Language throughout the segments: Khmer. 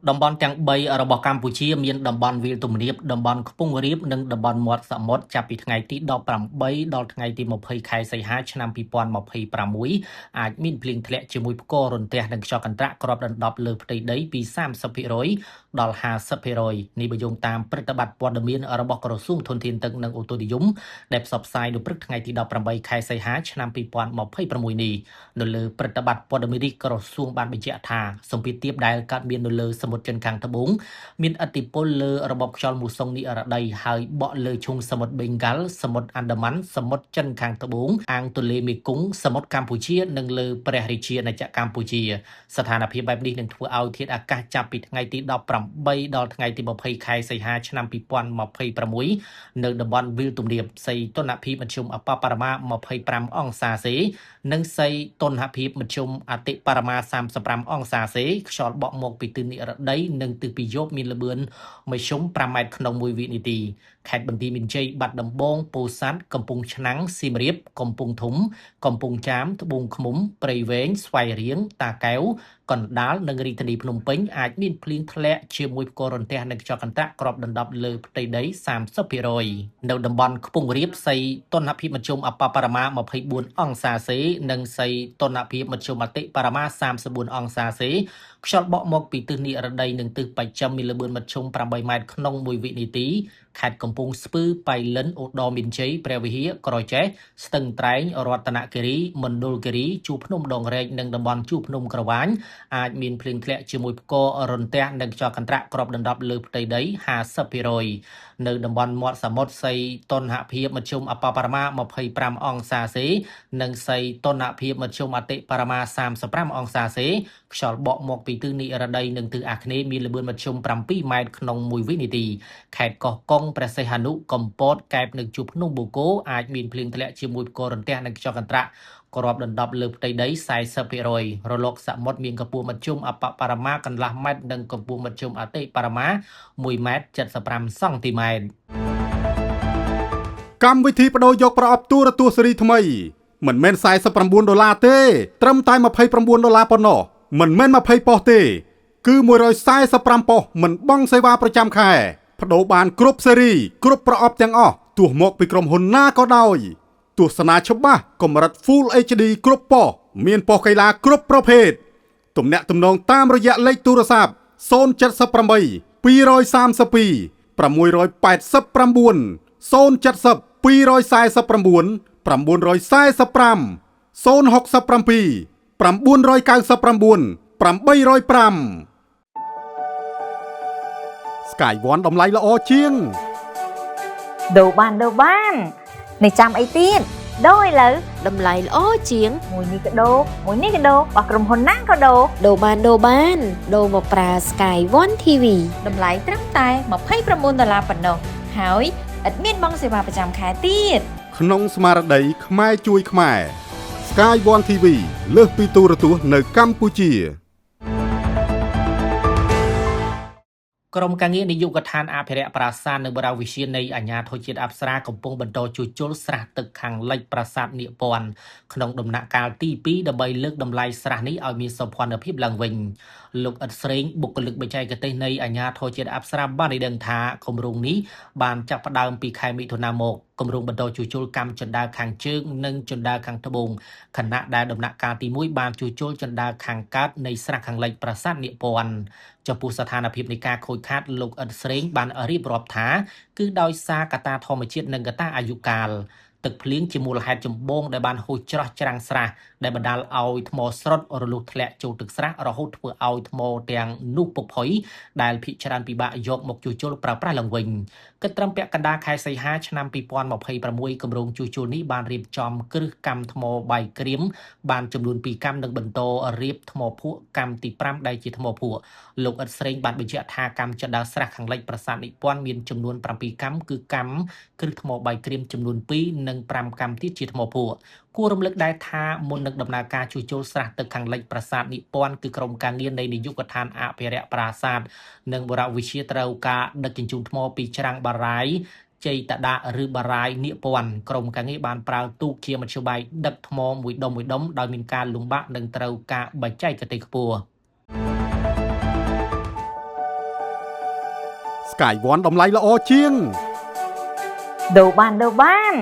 តំបន់ទាំង3របស់កម្ពុជាមានតំបន់វាលទំនាបតំបន់ខ្ពង់រាបនិងតំបន់មាត់សមុទ្រចាប់ពីថ្ងៃទី18ដល់ថ្ងៃទី20ខែសីហាឆ្នាំ2026អាចមានភ្លៀងធ្លាក់ជាមួយផ្គររន្ទះនិងខ្យល់កន្ត្រាក់គ្របដណ្ដប់លើផ្ទៃដីពី30%ដល់50%នេះបើយោងតាមព្រឹត្តិបត្រព័ត៌មានរបស់ក្រសួងធនធានទឹកនិងឧតុនិយមដែលផ្សព្វផ្សាយនៅព្រឹកថ្ងៃទី18ខែសីហាឆ្នាំ2026នេះនៅលើព្រឹត្តិបត្រព័ត៌មាននេះក្រសួងបានបញ្ជាក់ថាសម្ពាធទាបដែលកើតមាននៅលើសមុទ្រចិនខាងត្បូងមានឥទ្ធិពលលើរបបខ្យល់មូសុងនិរតីហើយបក់លើឈូងសមុទ្របេងហ្គាល់សមុទ្រអាន់ដាម៉ាន់សមុទ្រចិនខាងត្បូងអាងទន្លេមេគង្គសមុទ្រកម្ពុជានិងលើព្រះរាជាណាចក្រកម្ពុជាស្ថានភាពបែបនេះនឹងធ្វើឲ្យធាតុអាកាសចាប់ពីថ្ងៃទី18ដល់ថ្ងៃទី20ខែសីហាឆ្នាំ2026នៅតំបន់វាលទំនាបសីតុណ្ហភាពមធ្យមអប្បបរមា25អង្សាសេនិងសីតុណ្ហភាពមធ្យមអតិបរមា35អង្សាសេខ្យល់បក់មកពីទិសនិរតីនិងទិសពីយប់មានល្បឿនមធ្យម5ម៉ែត្រក្នុង1វិនាទីខេត្តបន្ទាយមានជ័យបាត់ដំបងពោធិ៍សាត់កំពង់ឆ្នាំងសៀមរាបកំពង់ធំកំពង់ចាមត្បូងឃ្មុំព្រៃវែងស្វាយរៀងតាកែវកណ្ដាលនិងរាជធានីភ្នំពេញអាចមានភ្លៀងធ្លាក់ជាមួយផ្គររន្ទះនិងខ្យល់កន្ត្រាក់គ្របដណ្ដប់លើផ្ទៃដី30%នៅតំបន់ខ្ពង់រាបសីតុណ្ហភាពមធ្យមអប្បបរមា24អង្សាសេនិងសីតុណ្ហភាពមធ្យមអតិបរមា34អង្សាសេខ្យល់បក់មកពីទិសនិរតីនិងទិសបច្ចឹមមានល្បឿនមធ្យម8ម៉ែត្រក្នុង1វិនាទីខេត្តកំពង់ស្ពឺប៉ៃលិនឧត្តរមានជ័យព្រះវិហារក្រចេះស្ទឹងត្រែងរតនគិរីមណ្ឌលគិរីជួរភ្នំដងរែកនិងតំបន់ជួរភ្នំក្រវាញអាចមានភ្លៀងធ្លាក់ជាមួយផ្គររន្ទះនិងខ្យល់កន្ត្រាក់គ្របដណ្ដប់លើផ្ទៃដី50%នៅតំបន់មាត់សមុទ្រសីតុណ្ហភាពមធ្យមអប្បបរមា25អង្សាសេនិងសីតុណ្ហភាពមធ្យមអតិបរមា35អង្សាសេខ្យល់បក់មកពីទិសនិរតីនិងទិសអាគ្នេយ៍មានល្បឿនមធ្យម7ម៉ែត្រក្នុង1វិនាទីខេត្តកោះកុងព្រះសីហនុកំពតកែបនិងជួរភ្នំបូកូអាចមានភ្លៀងធ្លាក់ជាមួយផ្គររន្ទះនិងខ្យល់កន្ត្រាក់គ្របដណ្ដប់លើផ្ទៃដី40%រលកសមុទ្រមានកម្ពស់មធ្យមអប្បបរមាកន្លះម៉ែត្រនិងកម្ពស់មធ្យមអតិបរមា1ម៉ែត្រ75សង់ទីម៉ែត្រកម្មវិធីបដូរយកប្រអប់ទូរទស្សន៍សេរីថ្មីមិនមែន49ដុល្លារទេត្រឹមតែ29ដុល្លារប៉ុណ្ណោះមិនមែន20ប៉ុស្តិ៍ទេគឺ145ប៉ុស្តិ៍មិនបង់សេវាប្រចាំខែបដូរបានគ្រប់សេរីគ្រប់ប្រអប់ទាំងអស់ទោះមកពីក្រុមហ៊ុនណាក៏ដោយទស្សនាច្បាស់កម្រិត Full HD គ្រប់ប៉ុស្តិ៍មានប៉ុស្តិ៍កីឡាគ្រប់ប្រភេទទំនាក់ទំនងតាមរយៈលេខទូរស័ព្ទ078 232 689 070 249 945 067 999 805 Sky One តម្លៃល្អជាង ដូរបានដូរបាននៅចាំអីទៀតដូរឥឡូវ តម្លៃល្អជាង មួយនេះក៏ដូរមួយនេះក៏ដូររបស់ក្រុមហ៊ុនណាក៏ដូរ ដូរបានដូរបានដូរមកប្រើ Sky One TV តម្លៃត្រឹមតែ29ដុល្លារប៉ុណ្ណោះហើយឥតមានបង់សេវាប្រចាំខែទៀត ក្នុងស្មារតីខ្មែរជួយខ្មែរ Sky One TV លើសពីទូរទស្សន៍នៅកម្ពុជា ក្រុមការងារនាយកដ្ឋានអភិរក្សប្រាសាទនិងបុរាណវិទ្យានៃអាជ្ញាធរជាតិអប្សរាកំពុងបន្តជួសជុលស្រះទឹកខាងលិចប្រាសាទនាគព័ន្ធក្នុងដំណាក់កាលទី2ដើម្បីលើកតម្លៃស្រះនេះឲ្យមានសោភ័ណភាពឡើងវិញលោកអ៊ិតស្រេងបុគ្គលិកបច្ចេកទេសនៃអាជ្ញាធរជាតិអប្សរាបានឲ្យដឹងថាគម្រោងនេះបានចាប់ផ្ដើមពីខែមិថុនាមកគម្រោងបន្តជួសជុលកម្មជណ្ដើរខាងជើងនិងជណ្ដើរខាងត្បូងខណៈដែលដំណាក់កាលទី1បានជួសជុលជណ្ដើរខាងកើតនៃស្រះខាងលិចប្រាសាទនាគព័ន្ធចំពោះស្ថានភាពនៃការខូចខាតលោកអ៊ិតស្រេងបានរៀបរាប់ថាគឺដោយសារកត្តាធម្មជាតិនិងកត្តាអាយុកាលទឹកភ្លៀងជាមូលហេតុចម្បងដែលបានហូរច្រោះច្រាំងស្រះដែលបណ្ដាលឲ្យថ្មស្រុតរលុះធ្លាក់ចូលទឹកស្រះរហូតធ្វើឲ្យថ្មទាំងនោះពុកផុយដែលភាគច្រើនពិបាកយកមកជួសជុលប្រើប្រាស់ឡើងវិញគិតត្រឹមពាក់កណ្ដាលខែសីហាឆ្នាំ2026គម្រោងជួសជុលនេះបានរៀបចំគ្រឹះកម្មថ្មបាយក្រៀមបានចំនួន2កម្មនិងបន្តរៀបថ្មភក់កម្មទី5ដែលជាថ្មភក់លោកអ៊ិតស្រេងបានបញ្ជាក់ថាកម្មជណ្ដើរស្រះខាងលិចប្រាសាទនិពន្ធមានចំនួន7កម្មគឺកម្មគ្រឹះថ្មបាយក្រៀមចំនួន2និង5កម្មទៀតជាថ្មភក់គួររំលឹកដែរថាមុននឹងដំណើរការជួសជុលស្រះទឹកខាងលិចប្រាសាទនិពន្ធគឺក្រុមការងារនៃនាយកដ្ឋានអភិរក្សប្រាសាទនិងបុរវិទ្យាត្រូវការដឹកជញ្ជូនថ្មពីច្រាំងបារាយជ័យតដាឬបារាយនាគព័ន្ធក្រុមការងារបានប្រើទូកជាមធ្យោបាយដឹកថ្មមួយដុំមួយដុំដោយមានការលំបាកនិងត្រូវការបច្ចេកទេសខ្ពស់។ Sky One តម្លៃល្អជាង ដូរបានដូរបាន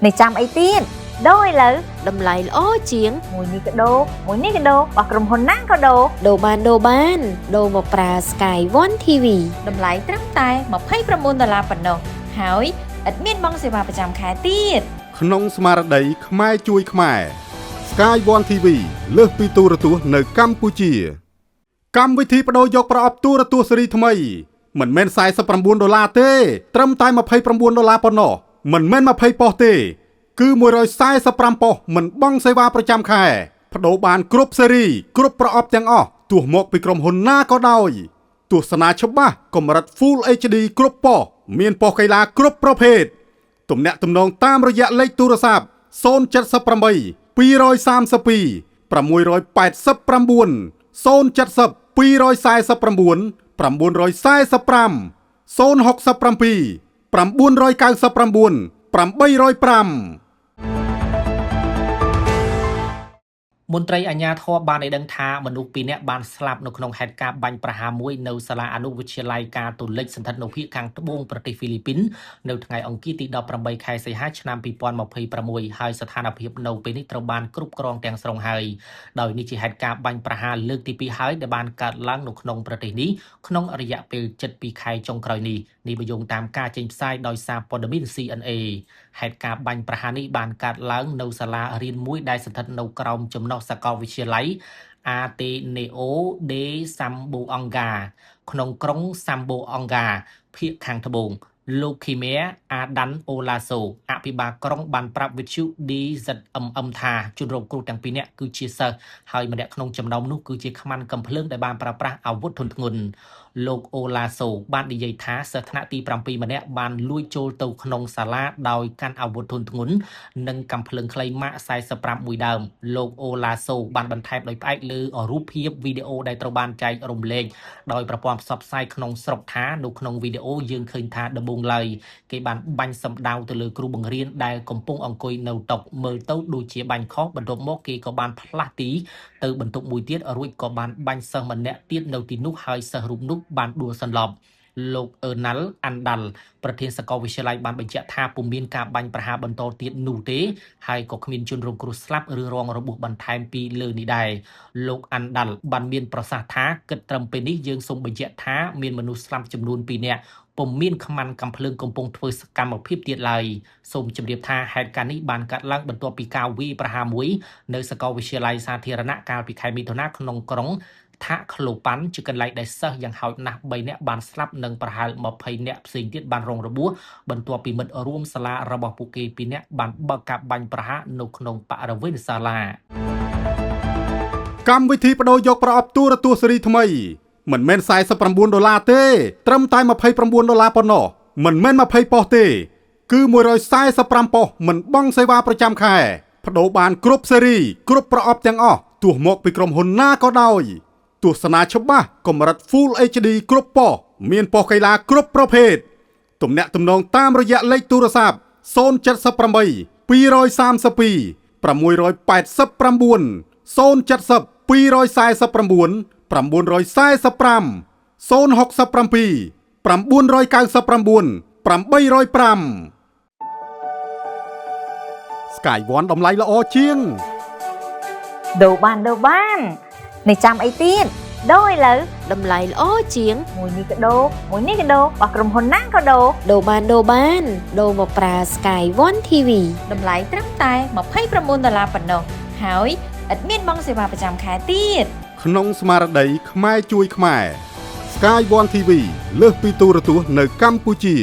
នៅចាំអីទៀតដូរឥឡូវ តម្លៃល្អជាង មួយនេះក៏ដូរមួយនេះក៏ដូររបស់ក្រុមហ៊ុនណាក៏ដូរ ដូរបានដូរបានដូរមកប្រើ Sky One TV តម្លៃត្រឹមតែ29ដុល្លារប៉ុណ្ណោះហើយឥតមានបង់សេវាប្រចាំខែទៀត ក្នុងស្មារតីខ្មែរជួយខ្មែរ Sky One TV លើសពីទូរទស្សន៍នៅកម្ពុជា កម្មវិធីបដូរយកប្រអប់ទូរទស្សន៍ស៊េរីថ្មីមិនមែន49ដុល្លារទេត្រឹមតែ29ដុល្លារប៉ុណ្ណោះមិនមែន20ប៉ុស្តិ៍ទេ គឺ145ប៉ុស្តិ៍មិនបង់សេវាប្រចាំខែបដូរបានគ្រប់ស៊េរីគ្រប់ប្រអប់ទាំងអស់ទោះមកពីក្រុមហ៊ុនណាក៏ដោយទស្សនាច្បាស់កម្រិត Full HD គ្រប់ប៉ុស្តិ៍មានប៉ុស្តិ៍កីឡាគ្រប់ប្រភេទ ទំនាក់ទំនងតាមរយៈលេខទូរស័ព្ទ078 232 689 070 249 945 067 999 805 មន្ត្រីអាជ្ញាធរបានឲ្យដឹងថាមនុស្សពីរនាក់បានស្លាប់នៅក្នុងហេតុការណ៍បាញ់ប្រហារមួយនៅសាលាអនុវិទ្យាល័យកាតូលិកស្ថិតនៅភាគខាងត្បូងប្រទេសហ្វីលីពីននៅថ្ងៃអង្គារទី18ខែសីហាឆ្នាំ2026ហើយស្ថានភាពនៅពេលនេះត្រូវបានគ្រប់គ្រងទាំងស្រុងហើយដោយនេះជាហេតុការណ៍បាញ់ប្រហារលើកទី2ហើយដែលបានកើតឡើងនៅក្នុងប្រទេសនេះក្នុងរយៈពេល72ខែចុងក្រោយនេះនេះបើយោងតាមការចេញផ្សាយដោយសារព័ត៌មាន CNA ហេតុការណ៍បាញ់ប្រហារនេះបានកើតឡើងនៅសាលារៀនមួយដែលស្ថិតនៅក្រោមចំណុះសាកលវិទ្យាល័យ Ateneo de Zamboanga ក្នុងក្រុង Zamboanga ភាគខាងត្បូងលោកឃីម៉ែអាដាន់អូឡាសូអភិបាលក្រុងបានប្រាប់វិទ្យុ DZMM ថាជនរងគ្រោះទាំងពីរនាក់គឺជាសិស្សហើយម្នាក់ក្នុងចំណោមនោះគឺជាខ្មាន់កាំភ្លើងដែលបានប្រើប្រាស់អាវុធធុនធ្ងន់លោកអូឡាសូបាននិយាយថាសិស្សថ្នាក់ទី7ម្នាក់បានលួចចូលទៅក្នុងសាលាដោយកាន់អាវុធធុនធ្ងន់និងកាំភ្លើងខ្លីម៉ាក45មួយដើមលោកអូឡាសូបានបន្ថែមដោយផ្អែកលើរូបភាពវីដេអូដែលត្រូវបានចែករំលែកដោយប្រព័ន្ធផ្សព្វផ្សាយក្នុងស្រុកថានៅក្នុងវីដេអូយើងឃើញថាដំបូងឡើយគេបានបាញ់សម្ដៅទៅលើគ្រូបង្រៀនដែលកំពុងអង្គុយនៅតុមើលទៅដូចជាបាញ់ខុសបន្ទាប់មកគេក៏បានផ្លាស់ទីទៅបន្ទប់មួយទៀតរួចក៏បានបាញ់សិស្សម្នាក់ទៀតនៅទីនោះហើយសិស្សរូបនោះបានដួលសន្លប់លោកអឺណាល់អាន់ដាល់ប្រធានសាកលវិទ្យាល័យបានបញ្ជាក់ថាពុំមានការបាញ់ប្រហារបន្តទៀតនោះទេហើយក៏គ្មានជនរងគ្រោះស្លាប់ឬរងរបួសបន្ថែមពីលើនេះដែរលោកអាន់ដាល់បានមានប្រសាសន៍ថាគិតត្រឹមពេលនេះយើងសូមបញ្ជាក់ថាមានមនុស្សស្លាប់ចំនួន2នាក់ពុំមានខ្មាន់កាំភ្លើងកំពុងធ្វើសកម្មភាពទៀតឡើយសូមជម្រាបថាហេតុការណ៍នេះបានកើតឡើងបន្ទាប់ពីការវាយប្រហារមួយនៅសាកលវិទ្យាល័យសាធារណៈកាលពីខែមិថុនាក្នុងក្រុងថាក់ក្លូប៉ាន់ជាកន្លែងដែលសិស្សយ៉ាងហោចណាស់3នាក់បានស្លាប់និងប្រហែល20នាក់ផ្សេងទៀតបានរងរបួសបន្ទាប់ពីមិត្តរួមសាលារបស់ពួកគេ2នាក់បានបើកការបាញ់ប្រហារនៅក្នុងបរិវេណសាលា កម្មវិធីបដូរយកប្រអប់ទូរទស្សន៍ស៊េរីថ្មីមិនមែន49ដុល្លារទេត្រឹមតែ29ដុល្លារប៉ុណ្ណោះមិនមែន20ប៉ុស្តិ៍ទេគឺ145ប៉ុស្តិ៍មិនបង់សេវាប្រចាំខែបដូរបានគ្រប់ស៊េរីគ្រប់ប្រអប់ទាំងអស់ទោះមកពីក្រុមហ៊ុនណាក៏ដោយទស្សនាច្បាស់កម្រិត Full HD គ្រប់ប៉ុស្តិ៍មានប៉ុស្តិ៍កីឡាគ្រប់ប្រភេទទំនាក់ទំនងតាមរយៈលេខទូរស័ព្ទ078 232 689 070 249 945 067 999 805 Sky One តម្លៃល្អជាង ដូរបានដូរបាននៅចាំអីទៀតដូរឥឡូវ តម្លៃល្អជាង មួយនេះក៏ដូរមួយនេះក៏ដូររបស់ក្រុមហ៊ុនណាក៏ដូរ ដូរបានដូរបានដូរមកប្រើ Sky One TV តម្លៃត្រឹមតែ29ដុល្លារប៉ុណ្ណោះហើយឥតមានបង់សេវាប្រចាំខែទៀត ក្នុងស្មារតីខ្មែរជួយខ្មែរ Sky One TV លើសពីទូរទស្សន៍នៅកម្ពុជា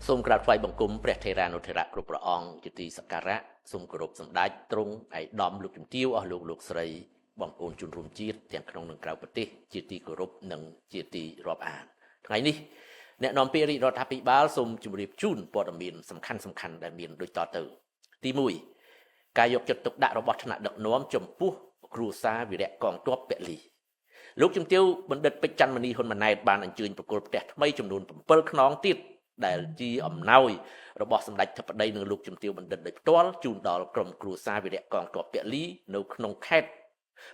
សូមក្រាបថ្វាយបង្គំព្រះថេរានុថេរៈគ្រប់ព្រះអង្គជាទីសក្ការៈសូមគោរពសម្ដេចទ្រង់ឯកឧត្តមលោកជំទាវអស់លោកលោកស្រីបងប្អូនជនរួមជាតិទាំងក្នុងនិងក្រៅប្រទេសជាទីគោរពនិងជាទីរាប់អានថ្ងៃនេះអ្នកនាំពាក្យរាជរដ្ឋាភិបាលសូមជម្រាបជូនព័ត៌មានសំខាន់ៗដែលមានដូចតទៅទី1ការយកចិត្តទុកដាក់របស់ថ្នាក់ដឹកនាំចំពោះគ្រួសារវីរៈកងទ័ពពលីលោកជំទាវបណ្ឌិតពេជ្រច័ន្ទមនីហ៊ុនម៉ាណែតបានអញ្ជើញប្រគល់ផ្ទះថ្មីចំនួន7ខ្នងទៀតដែលជាអំណោយរបស់សម្ដេចធិបតីនិងលោកជំទាវបណ្ឌិតដោយផ្ទាល់ជូនដល់ក្រុមគ្រួសារវីរៈកងទ័ពពលីនៅក្នុងខេត្ត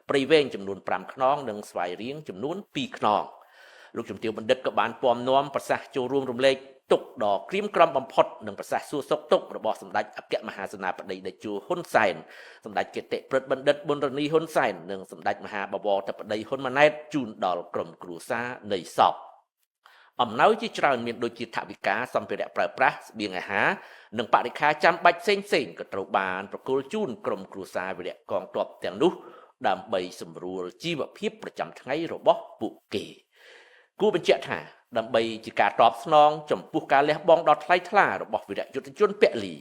ព្រៃវែងចំនួន5ខ្នងនិងស្វាយរៀងចំនួន2ខ្នងលោកជំទាវបណ្ឌិតក៏បានពំនាំប្រសាសន៍ចូលរួមរំលែកទុកដ៏ក្រៀមក្រំបំផុតនិងប្រសាសន៍សួរសុខទុក្ខរបស់សម្ដេចអគ្គមហាសេនាបតីតេជោហ៊ុនសែនសម្ដេចគតិព្រឹទ្ធបណ្ឌិតប៊ុនរនីហ៊ុនសែននិងសម្ដេចមហាបវរធិបតីហ៊ុនម៉ាណែតជូនដល់ក្រុមគ្រួសារនៃសពអំណោយជាច្រើនមានដូចជាថវិកាសម្ភារៈប្រើប្រាស់ស្បៀងអាហារនិងបរិក្ខារចាំបាច់ផ្សេងៗក៏ត្រូវបានប្រគល់ជូនក្រុមគ្រួសារវីរៈកងទ័ពទាំងនោះដើម្បីសម្រួលជីវភាពប្រចាំថ្ងៃរបស់ពួកគេគួរបញ្ជាក់ថាដើម្បីជាការតបស្នងចំពោះការលះបង់ដ៏ថ្លៃថ្លារបស់វីរៈយុទ្ធជនពលី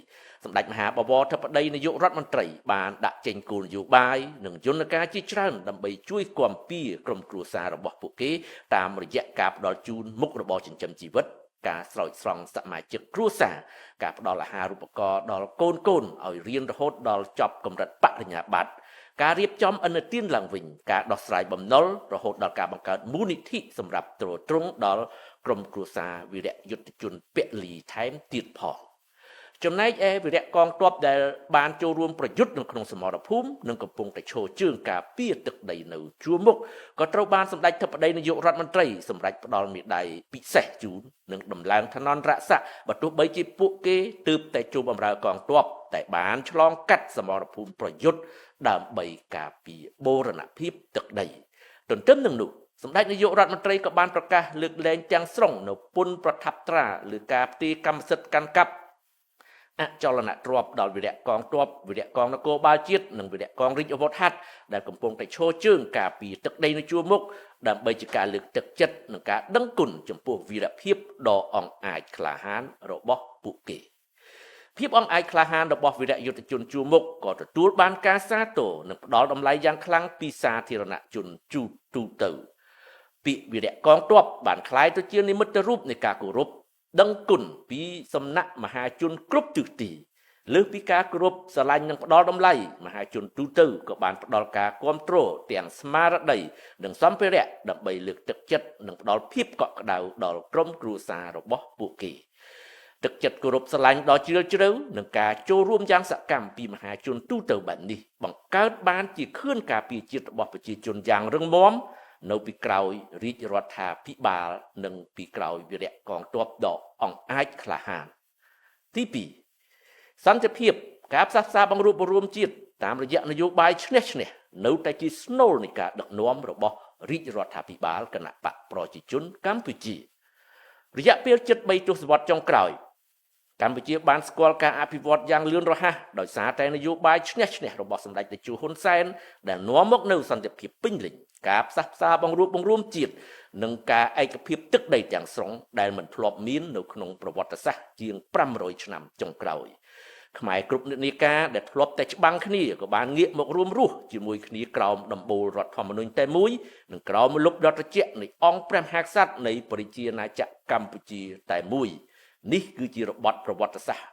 សម្ដេចមហាបវរធិបតីនាយករដ្ឋមន្ត្រីបានដាក់ចេញគោលនយោបាយនិងយន្តការជាច្រើនដើម្បីជួយគាំពារក្រុមគ្រួសាររបស់ពួកគេតាមរយៈការផ្ដល់ជូនមុខរបរចិញ្ចឹមជីវិតការស្រោចស្រង់សមាជិកគ្រួសារការផ្ដល់អាហារូបករណ៍ដល់កូនកូនឲ្យរៀនរហូតដល់ចប់កម្រិតបរិញ្ញាបត្រការរៀបចំឥណទានឡើងវិញការដោះស្រាយបំណុលរហូតដល់ការបង្កើតមូលនិធិសម្រាប់ទ្រទ្រង់ដល់ក្រុមគ្រួសារវីរៈយុទ្ធជនពលីថែមទៀតផងចំណែកឯវីរៈកងទ័ពដែលបានចូលរួមប្រយុទ្ធនៅក្នុងសមរភូមិនិងកំពុងតែឈរជើងការពារទឹកដីនៅជួរមុខក៏ត្រូវបានសម្ដេចធិបតីនាយករដ្ឋមន្ត្រីសម្រេចផ្ដល់មេដាយពិសេសជូននិងដំឡើងឋានន្តរស័ក្តិបើទោះបីជាពួកគេទើបតែចូលបម្រើកងទ័ពតែបានឆ្លងកាត់សមរភូមិប្រយុទ្ធដើម្បីការពារបូរណភាពទឹកដីទន្ទឹមនឹងនោះសម្ដេចនាយករដ្ឋមន្ត្រីក៏បានប្រកាសលើកលែងទាំងស្រុងនៅពន្ធប្រថាប់ត្រាលើការផ្ទេរកម្មសិទ្ធិកាន់កាប់អចលនទ្រព្យដល់វីរៈកងទ័ពវីរៈកងនគរបាលជាតិនិងវីរៈកងរាជអាវុធហត្ថដែលកំពុងតែឈរជើងការពារទឹកដីនៅជួរមុខដើម្បីជាការលើកទឹកចិត្តនិងការដឹងគុណចំពោះវីរភាពដ៏អង់អាចក្លាហានរបស់ពួកគេភាពអង់អាចក្លាហានរបស់វីរៈយុទ្ធជនជួរមុខក៏ទទួលបានការសាទរនិងផ្ដល់តម្លៃយ៉ាងខ្លាំងពីសាធារណជនទូទៅពាក្យវីរៈកងទ័ពបានក្លាយទៅជានិមិត្តរូបនៃការគោរពដឹងគុណពីសំណាក់មហាជនគ្រប់ទិសទីលើសពីការគោរពស្រឡាញ់និងផ្ដល់តម្លៃមហាជនទូទៅក៏បានផ្ដល់ការគាំទ្រទាំងស្មារតីនិងសម្ភារៈដើម្បីលើកទឹកចិត្តនិងផ្ដល់ភាពកក់ក្ដៅដល់ក្រុមគ្រួសាររបស់ពួកគេទឹកចិត្តគោរពស្រឡាញ់ដ៏ជ្រាលជ្រៅនិងការចូលរួមយ៉ាងសកម្មពីមហាជនទូទៅបែបនេះបង្កើតបានជាខឿនការពារជាតិរបស់ប្រជាជនយ៉ាងរឹងមាំនៅពីក្រោយរាជរដ្ឋាភិបាលនិងពីក្រោយវីរៈកងទ័ពដ៏អង់អាចក្លាហានទី2សន្តិភាពការផ្សះផ្សាបង្រួបបង្រួមជាតិតាមរយៈនយោបាយឈ្នះឈ្នះនៅតែជាស្នូលនៃការដឹកនាំរបស់រាជរដ្ឋាភិបាលគណបក្សប្រជាជនកម្ពុជារយៈពេលជិត3ទសវត្សរ៍ចុងក្រោយកម្ពុជាបានស្គាល់ការអភិវឌ្ឍយ៉ាងលឿនរហ័សដោយសារតែនយោបាយឈ្នះឈ្នះរបស់សម្ដេចតេជោហ៊ុនសែនដែលនាំមកនូវសន្តិភាពពេញលេញការផ្សះផ្សាបង្រួបបង្រួមជាតិនិងការឯកភាពទឹកដីទាំងស្រុងដែលមិនធ្លាប់មាននៅក្នុងប្រវត្តិសាស្ត្រជាង500ឆ្នាំចុងក្រោយខ្មែរគ្រប់និន្នាការដែលធ្លាប់តែច្បាំងគ្នាក៏បានងាកមករួមរស់ជាមួយគ្នាក្រោមដំបូលរដ្ឋធម្មនុញ្ញតែមួយនិងក្រោមម្លប់ដ៏ត្រជាក់នៃអង្គព្រះមហាក្សត្រនៃប្រជាណាចក្រកម្ពុជាតែមួយនេះគឺជារបត់ប្រវត្តិសាស្ត្រ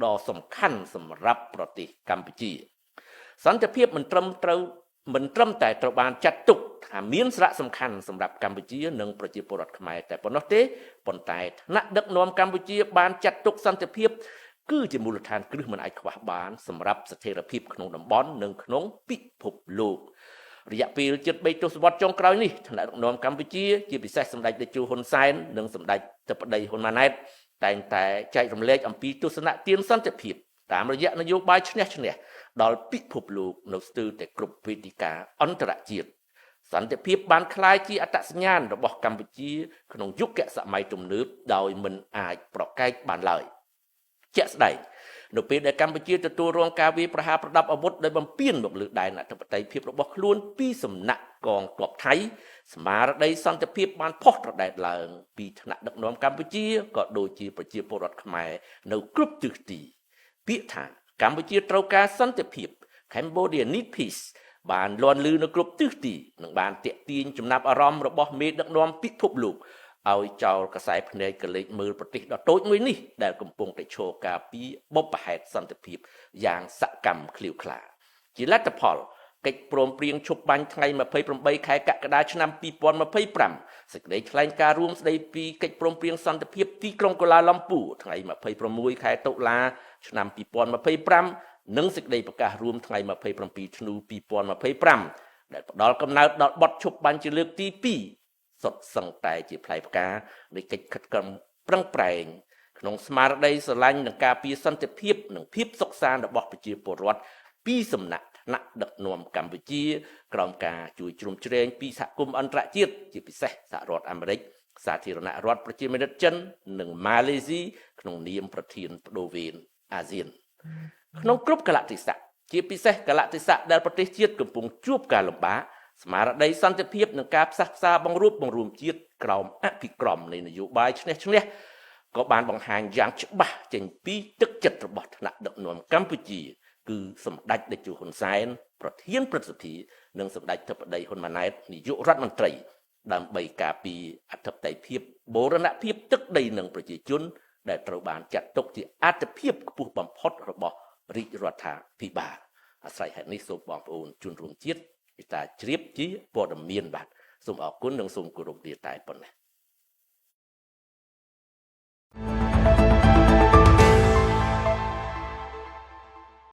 ដ៏សំខាន់សម្រាប់ប្រទេសកម្ពុជាសន្តិភាពមិនត្រឹមតែត្រូវបានចាត់ទុកថាមានសារៈសំខាន់សម្រាប់កម្ពុជានិងប្រជាពលរដ្ឋខ្មែរតែប៉ុណ្ណោះទេប៉ុន្តែថ្នាក់ដឹកនាំកម្ពុជាបានចាត់ទុកសន្តិភាពគឺជាមូលដ្ឋានគ្រឹះមិនអាចខ្វះបានសម្រាប់ស្ថិរភាពក្នុងតំបន់និងក្នុងពិភពលោករយៈពេលជិត3ទសវត្សរ៍ចុងក្រោយនេះថ្នាក់ដឹកនាំកម្ពុជាជាពិសេសសម្ដេចតេជោហ៊ុនសែននិងសម្ដេចធិបតីហ៊ុនម៉ាណែតតែងតែចែករំលែកអំពីទស្សនៈទានសន្តិភាពតាមរយៈនយោបាយឈ្នះឈ្នះដល់ពិភពលោកនៅស្ទើរតែគ្រប់វេទិកាអន្តរជាតិសន្តិភាពបានក្លាយជាអត្តសញ្ញាណរបស់កម្ពុជាក្នុងយុគសម័យទំនើបដោយមិនអាចប្រកែកបានឡើយជាក់ស្ដែងនៅពេលដែលកម្ពុជាទទួលរងការវាយប្រហារប្រដាប់អាវុធដោយបំពានមកលើដែនអធិបតេយ្យភាពរបស់ខ្លួនពីសំណាក់កងទ័ពថៃស្មារតីសន្តិភាពបានផុសត្រដែតឡើងពីថ្នាក់ដឹកនាំកម្ពុជាក៏ដូចជាប្រជាពលរដ្ឋខ្មែរនៅគ្រប់ទិសទីពាក្យថាកម្ពុជាត្រូវការសន្តិភាព Cambodia need peace បានលាន់ឮនៅគ្រប់ទិសទីនិងបានទាក់ទាញចំណាប់អារម្មណ៍របស់មេដឹកនាំពិភពលោកឲ្យចោលខ្សែភ្នែកកលេចមើលប្រទេសដ៏តូចមួយនេះដែលកំពុងតែឈរការពារបព្វហេតុសន្តិភាពយ៉ាងសកម្មក្លៀវក្លាជាលទ្ធផលកិច្ចព្រមព្រៀងឈប់បាញ់ថ្ងៃ28ខែកក្កដាឆ្នាំ2025សេចក្តីថ្លែងការណ៍រួមស្តីពីកិច្ចព្រមព្រៀងសន្តិភាពទីក្រុងកូឡាឡំពូថ្ងៃ26ខែតុលាឆ្នាំ2025និងសេចក្តីប្រកាសរួមថ្ងៃ27ធ្នូ2025 ដែលផ្ដល់កំណើតដល់បទឈប់បាញ់ជាលើកទី2សុទ្ធសឹងតែជាផ្លែផ្កានៃកិច្ចខិតខំប្រឹងប្រែងក្នុងស្មារតីស្រឡាញ់និងការពារសន្តិភាពនិងភាពសុខសាន្តរបស់ប្រជាពលរដ្ឋពីសំណាក់ថ្នាក់ដឹកនាំកម្ពុជាក្រោមការជួយជ្រោមជ្រែងពីសហគមន៍អន្តរជាតិជាពិសេសសហរដ្ឋអាមេរិកសាធារណរដ្ឋប្រជាមានិតចិននិងម៉ាឡេស៊ីក្នុងនាមប្រធានបដូវវេនអាស៊ានក្នុងគ្រប់កលៈទេសៈជាពិសេសកលៈទេសៈដែលប្រទេសជាតិកំពុងជួបការលំបាកស្មារតីសន្តិភាពនិងការផ្សះផ្សាបង្រួបបង្រួមជាតិក្រោមអភិក្រមនៃនយោបាយឈ្នះឈ្នះក៏បានបង្ហាញយ៉ាងច្បាស់ចេញពីទឹកចិត្តរបស់ថ្នាក់ដឹកនាំកម្ពុជាគឺសម្ដេចតេជោហ៊ុនសែនប្រធានព្រឹទ្ធសភានិងសម្ដេចធិបតីហ៊ុនម៉ាណែតនាយករដ្ឋមន្ត្រីដើម្បីការពារអធិបតេយ្យភាពបូរណភាពទឹកដីនិងប្រជាជនដែលត្រូវបានចាត់ទុកជាអត្ថភាពខ្ពស់បំផុតរបស់រាជរដ្ឋាភិបាលអាស្រ័យហេតុនេះសូមបងប្អូនជនរួមជាតិមេត្តាជ្រាបជាព័ត៌មានបាទសូមអរគុណនិងសូមគោរពលាតែប៉ុណ្ណេះ។